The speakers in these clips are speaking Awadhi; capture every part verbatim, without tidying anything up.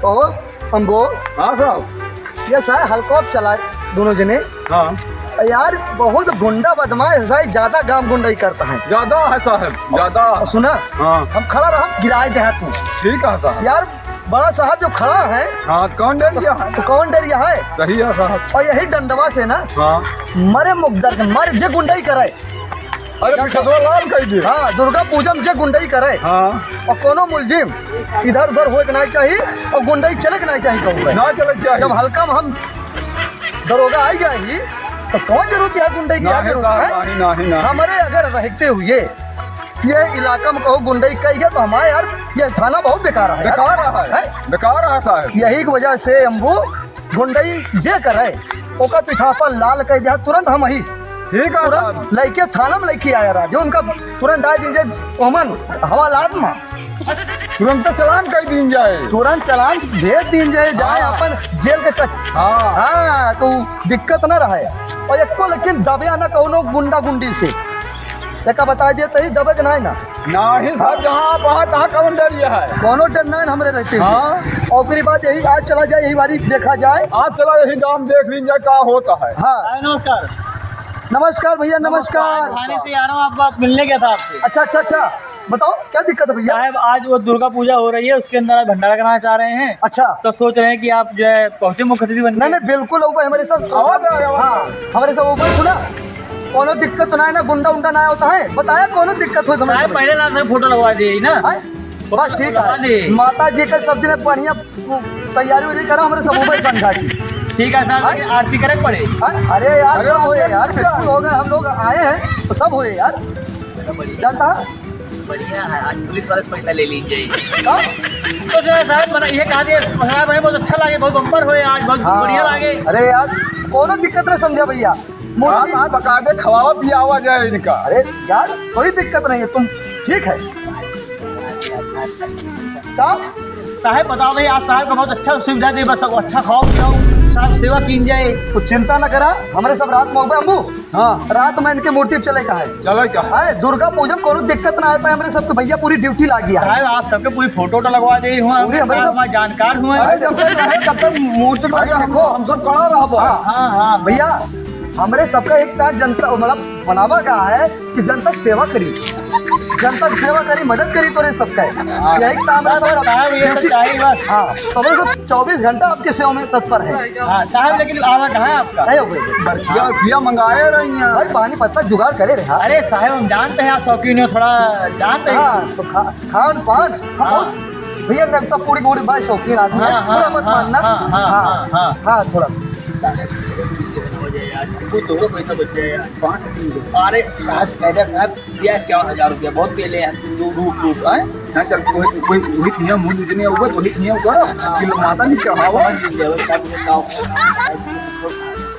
ओ, अम्बो। हाँ साहब। ये साहब हल्का चला दोनों जने। हाँ। यार, बहुत गुंडा बदमाश है साहब, ज्यादा काम गुंडाई करता है। ज्यादा है साहब, ज्यादा। और सुना, हाँ। हम खड़ा रहा, गिराए दे तू। ठीक है साहब। यार, बड़ा साहब जो खड़ा है, हाँ, कौन डर गया है? तो कौन डर गया है? सही है साहब। और यही डंडवा से ना, हाँ। मरे मुकदर के, मरे जे गुंडाई करे। अरे, पिछवा लाल कह दे। हाँ, दुर्गा पूजा में जे गुंडई करे। हाँ। और कोनो मुलजिम इधर उधर होए के नहीं चाहिए और गुंडई चले के नहीं चाहिए कहूँ पे। ना चले के चाहिए। जब हल्का में हम दरोगा आई जाएगी, तो कौन जरूरत है गुंडई की? नहीं, क्या जरूरत साहब, है? नहीं, नहीं, नहीं। हमारे अगर रहते हुए ये इलाका में कहूँ गुंडई कही गया, तो हमारे यार, ये थाना बहुत बेकार है यार। बेकार है। हैं? बेकार है साहब। यही की वजह से अम्बू गुंडई जे करे, ओकर पिठापन लाल कर दिया, तुरंत हम ही। ठीक है तुरंत साहब। लइके थाना में लइके आया रहा, जो उनका तुरंत डाल दीजिए ओमन हवालात में। तुरंत चालान कर दीन जाए। तुरंत चालान भेज दीन जाए, जाए हाँ। अपन जेल के तक। हाँ। हाँ, तो दिक्कत ना रहे। और एको लेकिन दबे ना कौनो गुंडा गुंडी से। एका बता दिए तही दबे के ना है ना। नाही साहब, जहाँ आप हैं, तहाँ कौन डर ये है? कौनो डर ना है हमरे रहते हुए। हाँ। और ओकरी बाद यही आज चला जाए, यही बारी देखा जाए। आज चला यही गाँव देख लीन जाए, का होता है। हाँ। साहब, नमस्कार। नमस्कार भैया, नमस्कार। नमस्कार। थाने से आ रहा हूँ, आपको, आप मिलने गया था आपसे। अच्छा, अच्छा, अच्छा, बताओ क्या दिक्कत है भैया? साहब, आज वो दुर्गा पूजा हो रही है, उसके अंदर आज भंडारा कराना चाह रहे हैं। अच्छा। तो सोच रहे हैं कि आप जो है पहुँचे मुख्य अतिथि बन के। नहीं, नहीं, बिल्कुल, ऊपर हमारे सब आवाज आ रहा है, आवाज। हाँ, हमारे सब ऊपर सुना। कोनो दिक्कत तो ना है ना, गुंडा उंडा ना होता है, बताया कोनो दिक्कत हो तो साहब, पहले ना से फोटो लगवा दिए ना। हैं? बस ठीक है। लगवा दे। माता जी का सब जने बढ़िया तैयारी उयारी करा, हमरे सब ऊपर समझा दी। ठीक है साहब, हैं? लेकिन आरती करे के पड़े। हैं? अरे यार, अरे सब होए यार, बिल्कुल होगा, हम लोग आए हैं तो सब होए यार। जानता है? बढ़िया है, आज पुलिस वाले से पैसा ले लीजिए। का? तो जो है साहब, मना ये कहा दिए, साहब है, बहुत अच्छा लगे, बहुत बम्पर होए आज, बहुत हाँ। बढ़िया लगे। अरे यार, कोनो दिक्कत ना समझा भैया। मूर्ति हाँ, हाँ, बकायदे खवावा पियावा जाए इनका। अरे यार, कोई दिक्कत नहीं है, तुम ठीक है। का? साहब बताओ भाई, आज साहब का बहुत अच्छा सुविधा दे, बस अच्छा खाओ पियाओ, साहब सेवा कीन जाए। तो चिंता ना करा, हमरे सब रात में उबे अम्बू। हाँ। रात में इनके मूर्ति चले का है। चले का है। है, दुर्गा पूजा में कोनो दिक्कत ना आए पाए, हमरे सबके भैया पूरी ड्यूटी लागी है। साहब, आप सबके पूरी फोटो वोटो लगवा दे हुआ, पूरी हमरे हमरे साथ सब वहाँ जानकार हुए। अरे, जब तक रहे, तब तक मूर्ति का अरे, हम, देखो। हम सब खड़ा रहबो। हाँ। हाँ, हाँ। भैया, हमरे सबका एक तार जनता, मतलब, बनावा का है कि जनता की सेवा करी, जनता की सेवा करी, मदद करी, तोरे सबका है। हाँ। यही काम है, बस, बस, सबका साहब, ये सब ड्यूटी। चाहिए बस। हाँ, तो हमरे सब चौबीस घंटा आपके सेवा में तत्पर है। हाँ, साहब, लेकिन आवा कहाँ है आपका? है, हो गई। बर्फिया, बर्फिया मंगाए रही हैं। भाई, पानी पत्ता जुगाड़ करे रहे, हाँ। अरे साहब, हम जानते हैं आप शौकीन हो, थोड़ा जानते हैं। हाँ, तो खा-, खान पान, हम हाँ। बहुत, भैया, मैं तो पूरी, पूरी भाई शौकीन आदमी है, हाँ, हाँ, थोड़ा मत हाँ, मानना। हाँ, हाँ, हाँ, हाँ, हाँ। हाँ, थोड़ा। साहब, हमको दो पैसा बच जाए यार, पाँच दिन दो। अरे साहब, मैनेजर साहब, दिया इक्यावन हजार रुपया, बहुत पहले है, तू रूक, रूक, रूक, हैं? हाँ, चल, वही, वही, वही ठिया मुंह जितने ऊपर, वही ठिया ऊपर, कि माता नहीं चढ़ावा।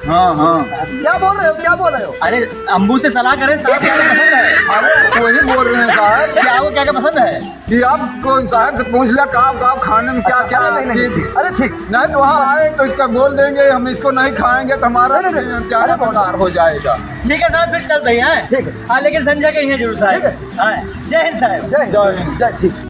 हाँ, हाँ। क्या बोल रहे हो, क्या बोल रहे हो? अरे, अम्बू से सलाह करें, साहब क्या क्या पसंद है? अरे, वही बोल रहे हैं, साहब। क्या वो क्या क्या पसंद है? कि आप कौन साहब से पूछ लिया, का, का खाने में क्या, अच्छा, क्या अरे, नहीं, नहीं, चीज? ठीक, अरे, ठीक। नहीं तो वहाँ आए तो इसका बोल देंगे, हम इसको नहीं खाएंगे तो हमारा नहीं, नहीं, नहीं। क्या अरे, ना बेकार हो जाएगा। ठीक है साहब, फिर चलते हैं। ठीक है। हाँ, लेकिन संजय के यहाँ जरूर साहब। ठीक है। हाँ, जय हिंद साहब। जय हिंद। जय हिंद। जय, ठीक।